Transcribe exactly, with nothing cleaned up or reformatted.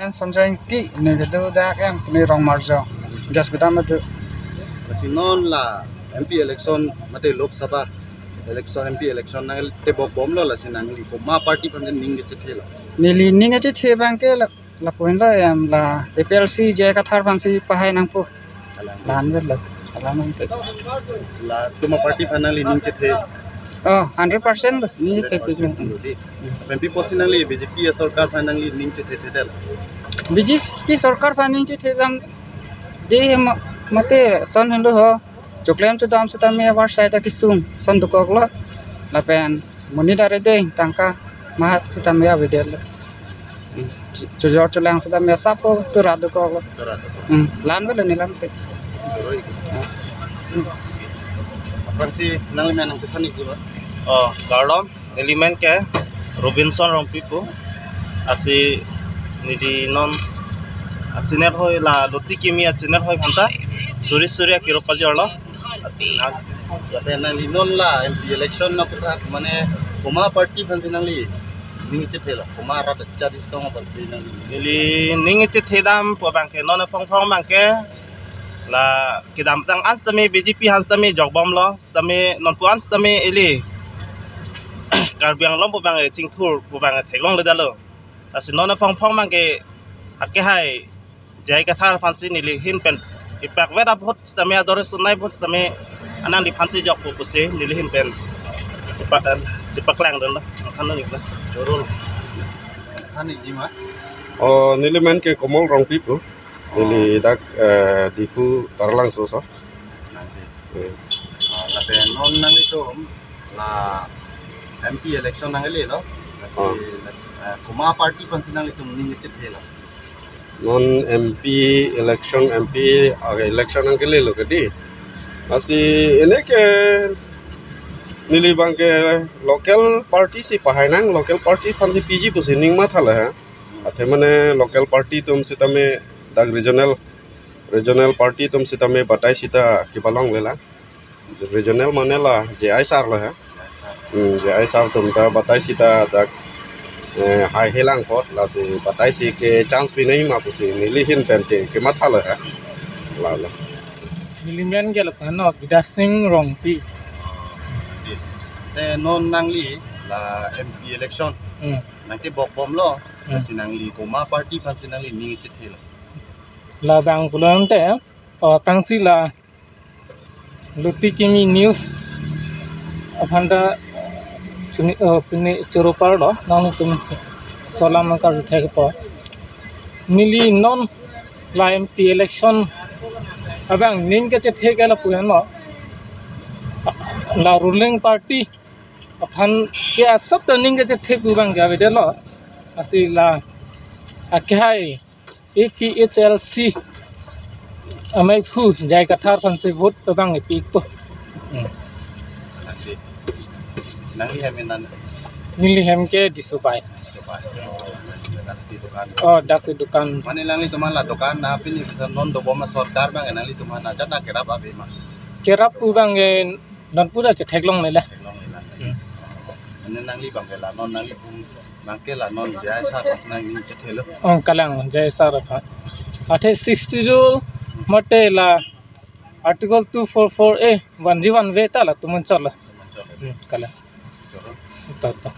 Sanjoy Ingti, ne kedo dak em, ne Rongmarjong. Gas kedam adu. Lasi non la M P election mate Lok Sabha election, M P election nangtebok bomlo, lasi nangli komat party aphan ning kechethe lo? Neli ning kechethe abangke la, lapu henlo em, la A P H L C J I Kathar aphansi pahai nangpo. Alang. La-an avelo, alang nangke. La komat party aphan nangli ning chethe? Oh, hundred percent lo, ning chethe. Hundred percent lo di. Pen pi apotsi nangli B J P asorkar aphan nangli ning chethedetlo? B J P sorkar aphan ning chethe dam de ma-, mate son hendo ho. Choklem chodam sitame abar sai ta kesung son dokoklo. Lapen monit arede tangka maha sitame avedetlo. Hmm. Cho-, chojor cholang sitame sapo tura dokoklo. Tura dokok. Hmm. La-an avelo, ne la-an ke. Tura ik. Hmm. Aphrangsi nanglimen nangchethan ikji ma? Oh, kardom. Nelimen ke Robinson Rongpi pu. Lasi neli non a-channel hoi, la Loti Kimi a-channel hoi aphanta suri suri akiro pajorlo. Lasi nang, lapen nangli non la M P election aphuthak mane komat party aphansi nangli ning chethe lo? Komat rat chari song aphansi nangli? Neli ning chethe dam pu abangke non aphong phong abangke la kedamtang an sitame B J P aphan sitame jok bomlo, sitame nonpu an sitame ili Karbi Anglong pu abangke chingthur pu abangke theklongledetlo. Lasi non aphong phong abangke akehai J I Kathar aphansi neli ahin pen ipak vet a-vote sitame, adore sunai vote sitame anang di aphansi jokpo pusi neli ahin pen chepa-, chepaklang dunlo. Thanlo neli. Jorol. Than ikji ma? Oh, nelimen ke Komol Rongpi pu. Neli dak, eh, Diphu Taralangso aso. Nangli. Eh. Ah, lapen non nanglitum la M P election nanglelo. Lasi, ah, eh, komat party aphansi nanglitum ning chethe lo? Non M P election, M P, ah, election nangkelelo ke di. Lasi ene ke neli abangke local party si pahai nang, local party aphansi piji pusi ning mathalo ha. Athe mane local party atum sitame dak regional, regional party atum sitame batai sita kepalonglelang. Regional mane la J I sir lo ha. Hmm, J I sir atum ta batai sita dak, eh, haihelang apot, lasi batai si ke chance pinangji ma pusi neli ahin pen ke, kemathalo ha. La la. Nelimen ke lapu henlo, Bidyasing Rongpi. Te non nangli la M P election, hmm, nangtebok bomlo. Hmm. Lasi nangli komat party aphansi nangli ning chethe lo? Labang pulote, oh, aphrangsi la Loti Kimi News aphanta chini, oh, pini choro parlo, nanglitum salam nangkarju thekpo. Neli non la M P election abang ning kechethe ke lapu henlo, la ruling party aphan ke asap ta ning kechethe pu abangke avedetlo. Lasi la akehai A P H L C amei phu J I Kathar aphansi vote abang epikpo. Hmm. Nangli hem inan? Neli hem ke Disubai. Disubai. Oh, dak si dukan. Oh, dak si dukan. Mane nanglitum aphan la dukan na pini non dobom asorkar abang nanglitum aphan ajat na kerap ave ma? Kerap pu abangke non pura chetheklongle la. Theklongle la. Hmm. Mane nangli abangke la non nangli pum abangke la non J I sir nangning chethe lo? Oh, kalang J I sir aphan. Athe sixth schedule mate la Article two four four A one G one V ta latum chotlo. Hmm, kalang. Chotlo. Ta, ta.